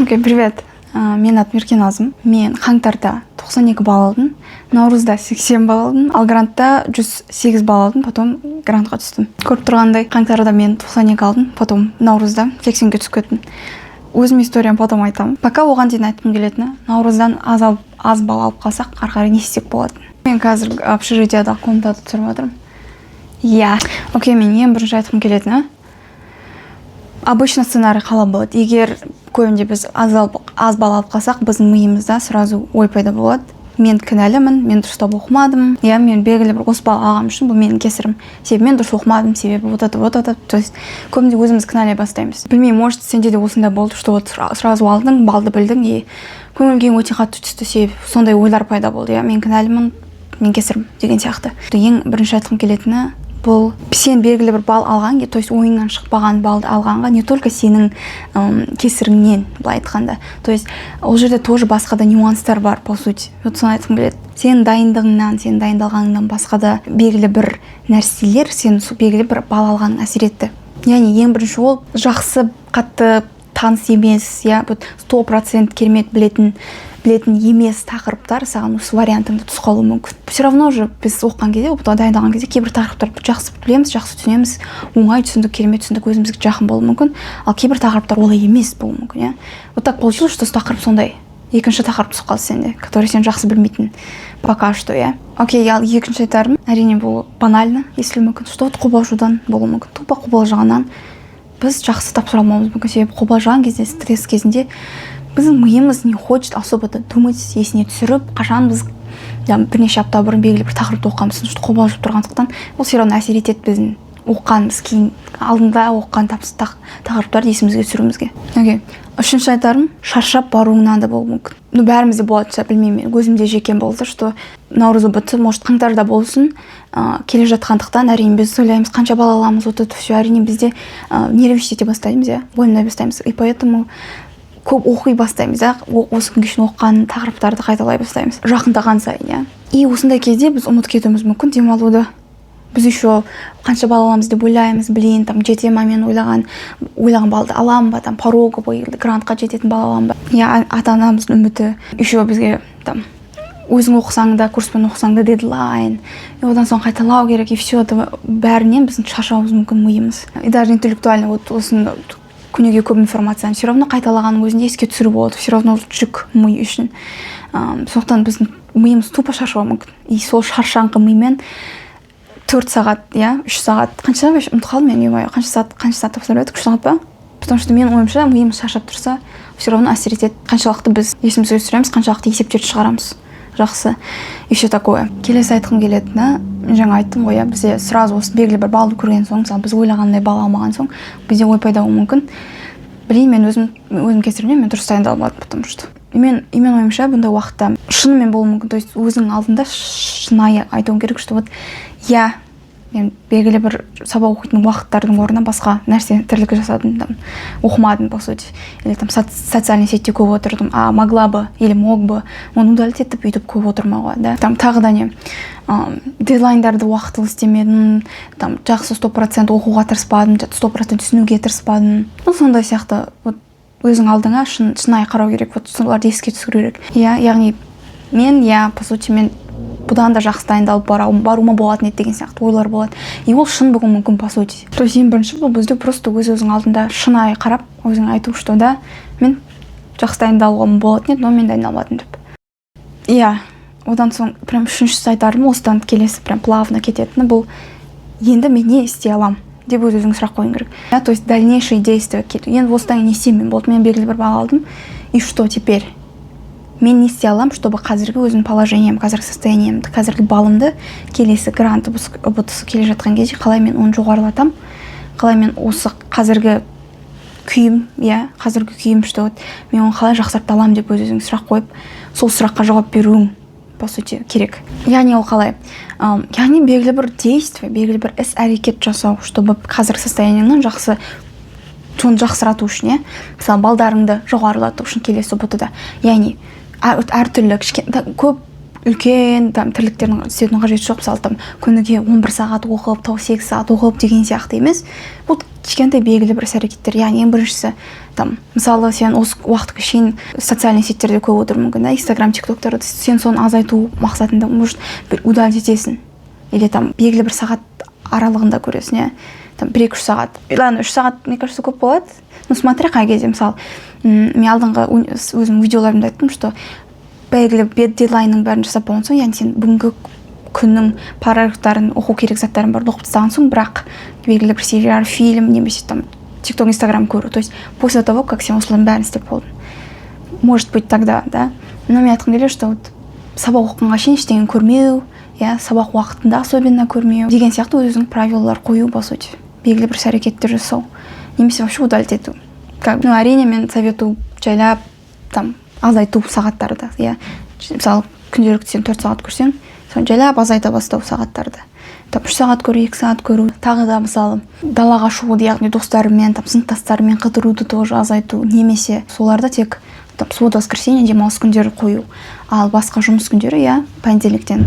Окей, привет. Менің атым Еркеназым. Мен қаңтарда 92 балл алдым, наурызда 80 балл алдым, ал грантта 108 балл алдым. Потом грантқа түстім. Көріп тұрғандай, қаңтарда мен 92 алдым, потом наурызда 80-ге түсіп кеттім. Өзім историямды потом айтамын. Пока оған дейін айтқым келетіні: наурыздан аз, алып, аз балл алып қалсақ, ары қарай не істесек болады? Мен қазір общежитиядағы комнатада түсіріп жатырмын, иә. Окей, мен ең бірінші айтқым келетіні: обычно сценарий қалай болады? Егер көбінде біз аз балл алып қалсақ, біздің миымызда сразу ой пайда болады: мен кінәлімін, мен дұрыстап оқымадым, иә, мен белгілі бір осы балл алғаным үшін бұл менің кесірім, себебі мен дұрыс оқымадым, себебі вот это, вот это. То есть көбінде өзіміз кінәлай бастаймыз. Білмеймін, может, сенде де осындай болды, что вот сразу алдың балды, білдің, и көңіл күйің өте қатты түсті, себебі сондай ойлар пайда болды, иә, мен кінәлімін, мен кесірім деген сияқты. Ең бірінші айтқым келетіні: бұл сен белгілі бір балл алған, то есть ойыңнан шықпаған баллды алғанға не только сенің кесіріңнен, былай айтқанда. То есть ол жерде тоже басқа да нюанстар бар, по сути. Вот соны айтқым келеді: сенің дайындығыңнан, сенің дайындалғаныңнан басқа да белгілі бір нәрселер сен сол белгілі бір балл алғаныңа әсер етті. Яғни ең бірінші ол жақсы, қатты таныс емес, иә, вот 100% керемет білетін емес тақырыптар саған осы вариантыңды түсіп қалуы мүмкін. Все равно же біз оқыған кезде, ҰБТ дайындалған кезде кейбір тақырыптарды жақсы білеміз, жақсы түсінеміз, оңай түсіндік, керемет түсіндік, өзімізге жақын болуы мүмкін. Ал кейбір тақырыптар олай емес болуы мүмкін, иә. Вот так получилось, что тақырып сондай, екінші тақырып түсіп қалды сенде, который сен жақсы білмейтін пока что, иә. Окей, ал екінші айтарым, әрине, бұл банально естілуі мүмкін, что вот қобалжудан болуы мүмкін. Тупо қобалжығаннан біз жақсы тапсыра алмауымыз мүмкін, себебі қобалжыған кезде, стресс кезінде біздің миымыз не хочет особо то думать, есіне түсіріп, қашан біз, ja, бірнеше апта бұрын белгілі бір тақырыпты оқығанбыз, потому что қобалжып тұрғандықтан, ол все равно әсер етеді біздің оқығанымыз, кейін алдында оқыған тақырыптарды есімізге түсіруімізге. Окей, үшінші айтарым: шаршап баруыңнан да болуы мүмкін. Ну, бәрімізде болатын шығар, білмеймін, мен өзімде жекем болды, что наурыз ҰБТ, может, қаңтарда болсын, келе жатқандықтан, әрине, біз ойлаймыз, қанша балл аламыз, вот это все. Әрине, бізде нервничать ете бастаймыз, иә, уайымдай бастаймыз, и поэтому көп оқи бастаймыз, иә, осы күнге шейін оқыған тақырыптарды қайталай бастаймыз жақындаған сайын, иә. И осындай кезде біз ұмытып кетуіміз мүмкін демалуды. Біз еще қанша балл аламыз деп ойлаймыз: блин, там жете ма, мен ойлаған баллды аламын ба, там пороговый грантқа жететін балл аламын ба, иә. Ата анамыздың үміті еще бізге, там өзің оқысаң да, курспен оқысаң да, дедлайн, и одан соң қайталау керек, и все это, бәрінен біздің шаршауымыз мүмкін миымыз. И даже интеллектуально вот осыны күніге көп информацияны все равно қайталағанның өзінде еске түсіру болады, все равно жүк ми үшін. Сондықтан біздің миымыз тупо шаршауы мүмкін. И сол шаршаңқы мимен 4 сағат, иә, 3 сағат, қанша, вообще ұмытып қалдым мен, ё, қанша сағат тапсырып едік, 3 сағат па? Потому что менің ойымша, миымыз шаршап тұрса, все равно әсер етеді, қаншалықты біз есімізге түсіреміз, қаншалықты есептерді шығарамыз жақсы и все такое. Келесі айтқым келетіні: мен жаңа айттым ғой, иә, бізде сразу осы белгілі бір баллды көрген соң, мысалы, біз ойлағандай балл алмаған соң, бізде ой пайда болуы мүмкін: блин, мен өзім кесірімнен, мен дұрыс дайындалмадым. Потому что и мен ойымша, бұндай уақытта шынымен болуы мүмкін. То есть өзіңнің алдында шынайы айтуың керек, что вот иә, мен белгілі бір сабақ оқитын уақыттардың орнына басқа нәрсе, тірлік жасадым, там оқымадым, по сути, или там социальный сетьте көп отырдым, а могла бы или мог бы оны удалить етіп, өйтіп көп отырмауға да. Там тағы да не, дедлайндарды уақытылы істемедім, там жақсы 100% оқуға тырыспадым, 100% түсінуге тырыспадым. Ну, сондай сияқты. Вот өзің алдыңа шынайы қарау керек, вот соларды еске түсіру керек, иә. Яғни мен, иә, по сути, мен бұдан да жақсы дайындалып баруыма болатын еді деген сияқты ойлар болады. И ол шын болуы мүмкін, по сути. То есть ең бірінші бұл бізде просто өз өзің алдында шынайы қарап, өзің айту, что да, мен жақсы дайындалуға болатын еді, но мен дайындалмадым деп, иә. Одан соң прям үшіншісі айтарым, осыдан келесі прям плавно кететіні: бұл енді мен не істей аламын деп өз өзіңе сұрақ қоюың керек, иә. То есть дальнейшие действия кету. Енді осыдан кейін не істеймін мен? Болды, мен белгілі бір балл алдым, и что теперь? Мен не істей аламын, чтобы қазіргі өзімнің положением, қазіргі состояниемді, қазіргі балымды келесі грант ҰБТ келе жатқан кезде қалай мен оны жоғарылатамын, қалай мен осы қазіргі күйім, иә, қазіргі күйім, что вот мен оны қалай жақсарта аламын деп өз өзіңе сұрақ қойып, сол сұраққа жауап беруің, по сути, керек. Яғни ол қалай? Яғни белгілі бір действие, белгілі бір іс әрекет жасау, чтобы қазіргі состояниеңнен жақсы, соны жақсарату үшін, иә, мысалы, балдарыңды жоғарылату үшін келесі ҰБТ да. Яғни әртүрлі көп үлкен там тірліктердің істеудің қажеті жоқ. Мысалы, там күніге 11 сағат оқып, 8 сағат оқып деген сияқты емес, вот. Кішкентай белгілі бір іс әрекеттер, яғни ең біріншісі, там, мысалы, сен осы уақытқа шейін социальный сетьтерде көп отыруың мүмкін да, Инстаграм, Тиктоктарды. Сен соны азайту мақсатында, может, бір удалить етесің или там белгілі бір сағат аралығында көресің, иә, там 1-2-3 сағат. Ладно, 3 сағат, мне кажется, көп болады, но смотря қай кезде. Мысалы, мен алдыңғы өзім видеоларымда айттым, что белгілі дедлайнның бәрін жасап болған соң, яғни сен бүгінгі күннің параграфтарын оқу керек, заттарын бәрін оқып тастаған соң, бірақ белгілі бір сериал, фильм немесе там Тикток, Инстаграм көру, то есть после того, как сен осылардың бәрін істеп болдың, может быть, тогда да. Но мен айтқым келеді, что вот сабақ оқығанға шейін ештеңені көрмеу, иә, сабақ уақытында особенно көрмеу деген сияқты өз өзіңе правилалар қою, по сути, белгілі бір іс әрекеттер жасау немесе вообще удалить ету. Как, ну, әрине, мен советую жайлап там азайту сағаттарды, иә. Мысалы, күнделікті сен 4 сағат көрсең, соны жайлап азайта бастау сағаттарды, там 3 сағат көру, 2 сағат көру. Тағы да, мысалы, далаға шығуды, яғни достарыммен, там сыныптастарыммен қыдыруды тоже азайту немесе соларды тек там суббота, воскресенье, демалыс күндері қою, ал басқа жұмыс күндері, иә, понедельниктен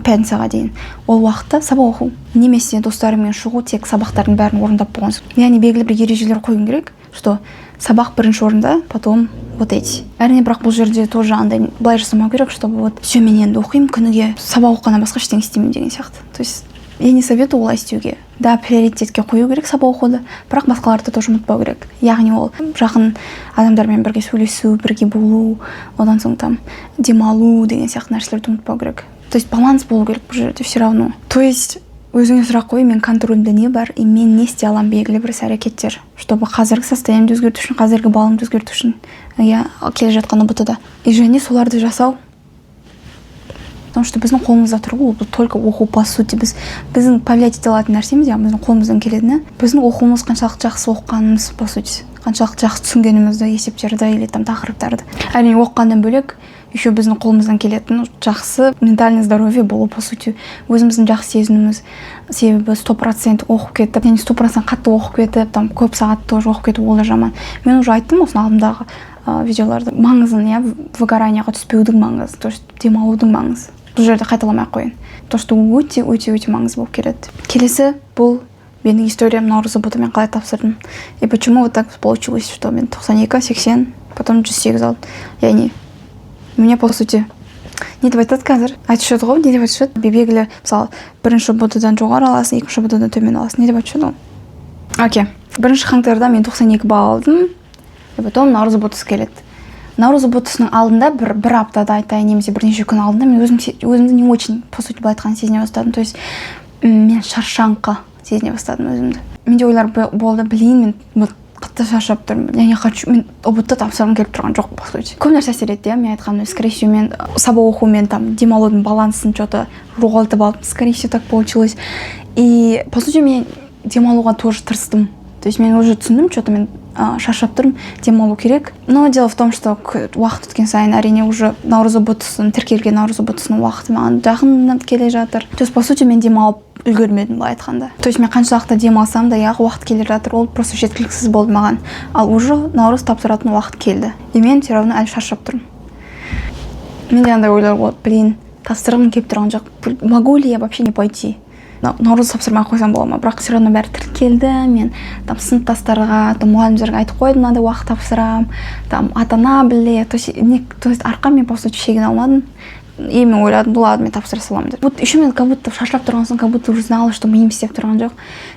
пятницаға дейін ол уақытта сабақ оқу немесе достарыңмен шығу тек сабақтардың бәрін орындап болған соң. Яғни белгілі бір ережелер қоюың керек, что сабақ бірінші орында, потом вот эти. Әрине, бірақ бұл жерде тоже андай былай жасамау керек, чтобы вот все, мен енді оқимын, күніге сабақ оқығаннан басқа ештеңе істемеймін деген сияқты. То есть я не советую олай істеуге да. Приоритетке қою керек сабақ оқуды, бірақ басқаларды тоже ұмытпау керек, яғни ол жақын адамдармен бірге сөйлесу, бірге болу, одан соң там демалу деген сияқты нәрселерді ұмытпау керек. То есть баланс болу керек бұл жерде все равно. То есть өзіңе сұрақ қой: мен контролімде не бар и мен не істей аламын, белгілі бір іс әрекеттер, чтобы қазіргі состояниемді өзгерту үшін, қазіргі балымды өзгерту үшін, иә, келе жатқан ҰБТ да, и және соларды жасау, потому что біздің қолымызда тұр ғой ол, только оқу. По сути, біздің повлиять ете алатын нәрсеміз, яғни біздің қолымыздан келетіні — біздің оқуымыз, қаншалықты жақсы оқығанымыз, по сути, қаншалықты жақсы түсінгенімізді есептерді или там тақырыптарды. Әрине, оқығаннан бөлек еще біздің қолымыздан келетін жақсы ментальный здоровье болу, по сути, өзіміздің жақсы сезінуіміз. Себебі 100% оқып кетіп, яғни 100% қатты оқып кетіп, там көп сағат тоже оқып кету, ол да жаман. Мен уже айттым осыны алдымдағы видеоларда, маңызын, иә, выгоранияға түспеудің маңызы, то есть демалудың маңызы. Бұл жерде қайталамай ақ қояйын, то что өте, өте, өте маңызды болып келеді. Келесі бұл менің историям: наурыз ҰБТ мен қалай тапсырдым и почему вот так получилось, что мен 92, 80, потом 108 алдым. Яғни мне, по сути, не деп айтады қазір, айтушы еді ғой, не деп айтушы еді, белгілі, мысалы, бірінші ҰБТ дан жоғары аласың, екінші ҰБТ дан төмен аласың, не деп айтушы еді ғой? Окей, 1 қаңтарда мен 92 балл алдым, и потом наурыз ҰБТ келеді. Наурыз ҰБТ алдында бір аптада айтайын немесе бірнеше күн алдында мен өзім өзімді не очень, по сути, былай айтқанда, сезіне бастадым. То есть мен шаршаңқы сезіне бастадым өзімді. Менде ойлар болды: блин, мен вот қатты шаршап тұрмын, я не хочу, мен ҰБТ тапсырғым келіп тұрған жоқ. По сути, көп нәрсе әсер етті, иә. Мен айтқаным, скорее всего, мен сабақ оқу мен там демалудың балансын че то жоғалтып алдым, скорее всего, так получилось. И, по сути, мен демалуға тоже тырыстым. То есть мен уже түсіндім, че то мен шаршап тұрмын, демалу керек. Но дело в том, что уақыт өткен сайын, әрине, уже наурыз ҰБТ, тіркелген наурыз ҰБТ уақыты маған жақын келе жатыр. То есть, по сути, мен демалып үлгермедім, былай айтқанда. То есть мен қаншалықты демалсам да, иә, уақыт келе жатыр, ол просто жеткіліксіз болды маған. Ал уже наурыз тапсыратын уақыт келді, и мен все равно әлі шаршап тұрмын. Менде андай ойлар болды: блин, тапсырғым келіп тұрған жоқ, могу ли я вообще не пойти, наурыз тапсырмай ақ қойсам бола ма? Бірақ все равно бәрі тіркелді. Мен там сыныптастарға, там мұғалімдерге айтып қойдым, мынандай уақыт тапсырамын, там ата ана біледі. То есть не, то есть артқа мен, по сути, шегіне алмадым. И мен ойладым: ну ладно, мен тапсыра саламын деп. Вот еще мен как будто шаршап тұрған соң, как будто уже знала, что миым істеп тұрған жоқ,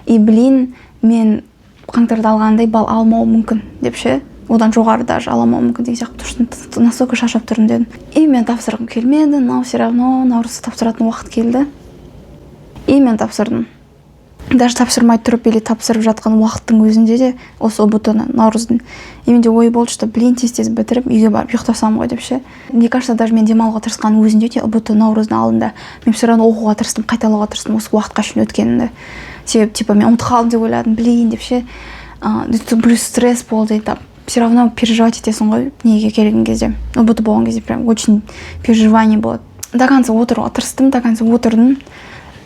и блин, мен қаңтарда алғандай балл алмауым мүмкін деп ше, одан жоғары даже ала алмауым мүмкін деген сияқты, потому что настолько шаршап тұрмын дедім. И мен тапсырғым келмеді, но все равно наурыз тапсыратын уақыт келді, и мен тапсырдым. Даже тапсырмай тұрып или тапсырып жатқан уақыттың өзінде де осы ҰБТ ны, наурыздың, и менде ой болды, что блин, тез тез бітіріп, үйге барып ұйықтасам ғой деп ше. Мне кажется, даже мен демалуға тырысқанның өзінде де, ҰБТ наурыздың алдында мен все равно оқуға тырыстым, қайталауға тырыстым осы уақытқа шейін өткенімді. Себебі типа мен ұмытып қалдым деп ойладым, блин деп ше. Плюс стресс болды, и там все равно переживать етесің ғой неге келген кезде, ҰБТ болған кезде прям очень переживание болады. До конца отыруға тырыстым, до конца отырдым,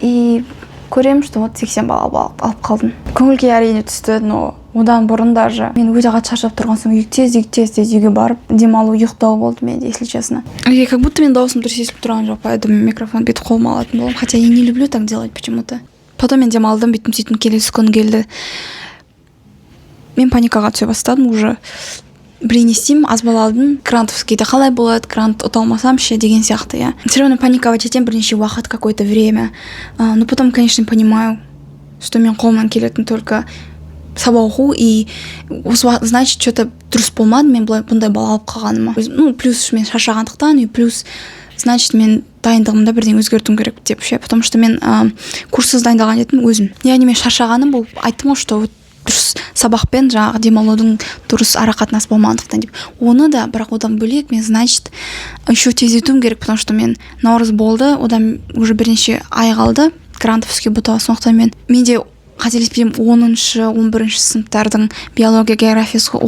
и көремін, что вот 80 балл алып қалдым. Көңіл күй, әрине, түсті, но одан бұрын даже мен өте қатты шаршап тұрған соң, тез тез тез үйге барып демалу, ұйықтау болды менде, если честно. И как будто менің дауысым дұрыс естіліп тұрған жоқ, поэтому микрофон бүйтіп қолыма алатын боламын, хотя я не люблю так делать почему то. Потом мен демалдым, бүйттім, сөйттім. Келесі күн келді. Мен паникаға түсе бастадым уже: блин, не істеймін, аз балл алдым, грантовскийде қалай болады, грант ұта алмасам ше деген сияқты, иә. Все равно паниковать етемін бірнеше уақыт, какое то время. Но потом, конечно, понимаю, что мен қолымнан келетін только сабақ оқу, и осы, значит, че то дұрыс болмады мен былай бұндай балл алып қалғаныма. Ну, плюс мен шаршағандықтан, и плюс, значит, мен дайындығымда бірдеңе өзгертуім керек деп ше, потому что мен курссыз дайындалған едім өзім. Яғни мен шаршағаным бұл, айттым ғой, что вот дұрыс сабақпен жаңағы демалудың дұрыс арақатынасы болмағандықтан деп. Оны да, бірақ одан бөлек мен, значит, еще тездетуім керек, потому что мен наурыз болды, одан уже бірнеше ай қалды грантовский ҰБТ. Сондықтан менде, қателеспесем, 10-, 11-ші сыныптардың биология, географиясы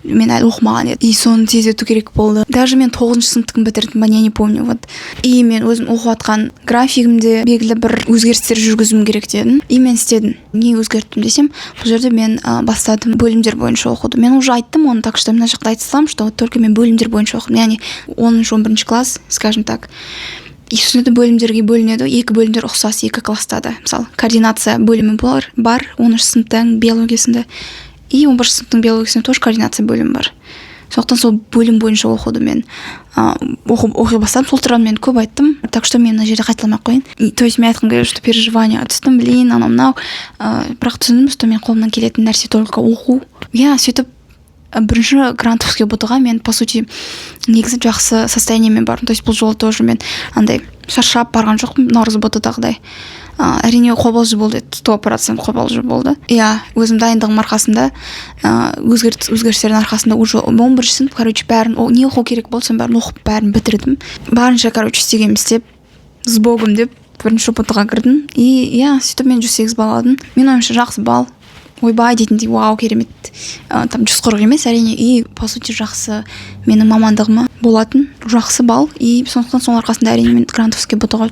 мен әлі оқымаған едім, и соны тездету керек болды. Даже мен тоғызыншы сыныптікін бітірдім ба, я не помню. Вот, и мен өзім оқып жатқан графигімде белгілі бір өзгерістер жүргізуім керек дедім, и мен істедім. Не өзгерттім десем, бұл жерде мен бастадым бөлімдер бойынша оқуды. Мен уже айттым оны, так что мына жақта айта саламын, что вот только мен бөлімдер бойынша оқыдым, яғни 10-, 11-класс, скажем так. И сосын бөлімдерге бөлінеді, екі бөлімдер ұқсас екі класста да. Мысалы, координация бөлімі бар 10-сыныптың биологиясында, и 11-сыныптың биологиясында тоже координация бөлімі бар. Сондықтан сол бөлім бойынша оқуды мен оқи бастадым. Сол туралы мен көп айттым, так что мен мына жерде қайталамай ақ қояйын. И, то есть, мен айтқым келеді, что переживание түстім, блин, анау мынау, бірақ түсіндім, что мен қолымнан келетін нәрсе только оқу, иә. Сөйтіп бірінші грантовский ҰБТ ға мен, по сути, негізі жақсы состояниемен бардым. То есть бұл жолы тоже мен андай шаршап барған жоқпын наурыз ҰБТ дағыдай. Әрине, қобалжу болды, 100% қобалжу болды, иә. Өзім дайындығым арқасында, өзгерістердің арқасында уже 11-сынып, короче, бәрін, не оқу керек болды, соның бәрін оқып, бәрін бітірдім. Барынша, короче, істегенімді істеп, с богом деп бірінші ҰБТ ға кірдім. И иә, сөйтіп мен 108 балл алдым. Менің ойымша, жақсы балл, ойбай дейтіндей, вау, керемет, там 140 емес, әрине. И, по сути, жақсы, менің мамандығыма болатын жақсы балл. И сондықтан соның арқасында, әрине, мен грантовский ҰБТ ға,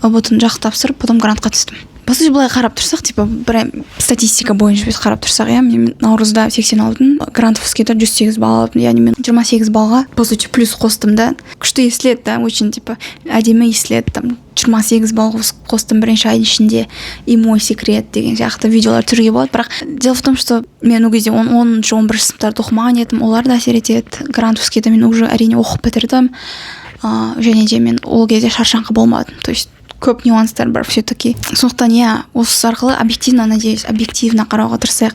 ҰБТ ны жақсы тапсырып, потом грантқа түстім. По сути, былай қарап тұрсақ, типа бір статистика бойынша біз қарап тұрсақ, иә, мен наурызда 80 алдым, грантовскийда 108 балл алдым, яғни мен 28 баллға, по сути, плюс қостым да. Күшті естіледі да, очень, типа, әдемі естіледі, там 28 балл қостым бірінші айдың ішінде и мой секрет деген сияқты видеолар түсіруге болады. Бірақ дело в том, что мен ол кезде 10-, 11-сыныптарды оқымаған едім, олар да әсер етеді. Грантовскийді мен уже, әрине, оқып бітірдім, және де мен ол кезде шаршаңқы болмадым. То есть көп нюанстар бар все таки. Сондықтан, иә, осы арқылы объективно, надеюсь, объективно қарауға тырысайық.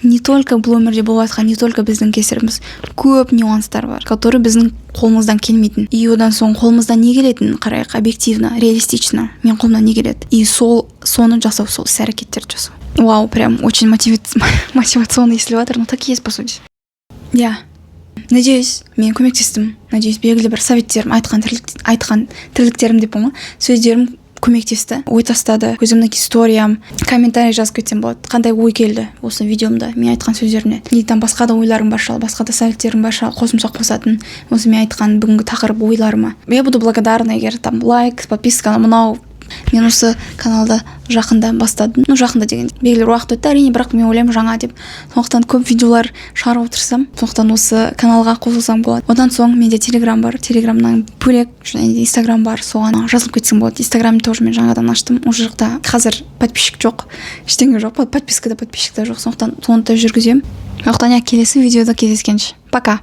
Не только бұл өмірде болып жатқан, не только біздің кесіріміз, көп нюанстар бар, который біздің қолымыздан келмейтін. И одан соң қолымыздан не келетінін қарайық объективно, реалистично: мен қолымнан не келеді, и сол соны жасау, сол іс әрекеттерді жасау. Вау, прям очень мотивационно естіліп жатыр, но так и есть, по сути, иә. Надеюсь, мен көмектестім. Надеюсь, белгілі бір советтерім, айтқан тірліктерім деппін ғой, сөздерім көмектесті, ой тастады, өзімнің историям. Комментарий жазып кетсем болады, қандай ой келді осы видеомда мен айтқан сөздерімнен, не там басқа да ойларың бар шығар, басқа да советтерің бар шығар, қосымша қосатын осы мен айтқан бүгінгі тақырып ойларыма. Я буду благодарна, егер там лайк, подписка, мынау. Мен осы каналды жақында бастадым, ну, жақында деген, белгілі бір уақыт өтті, әрине, бірақ мен ойлаймын жаңа деп. Сондықтан көп видеолар шығарып отырсам, сондықтан осы каналға қосылсам болады. Одан соң менде Телеграм бар, Телеграмнан бөлек және де Инстаграм бар, соған жазылып кетсең болады. Инстаграмды тоже мен жаңадан аштым, ол жақта қазір подписчик жоқ, ештеңе жоқ, подписка да, подписчик та жоқ, сондықтан соны да жүргіземін. Сондықтан, иә, келесі видеода кездескенше, пока.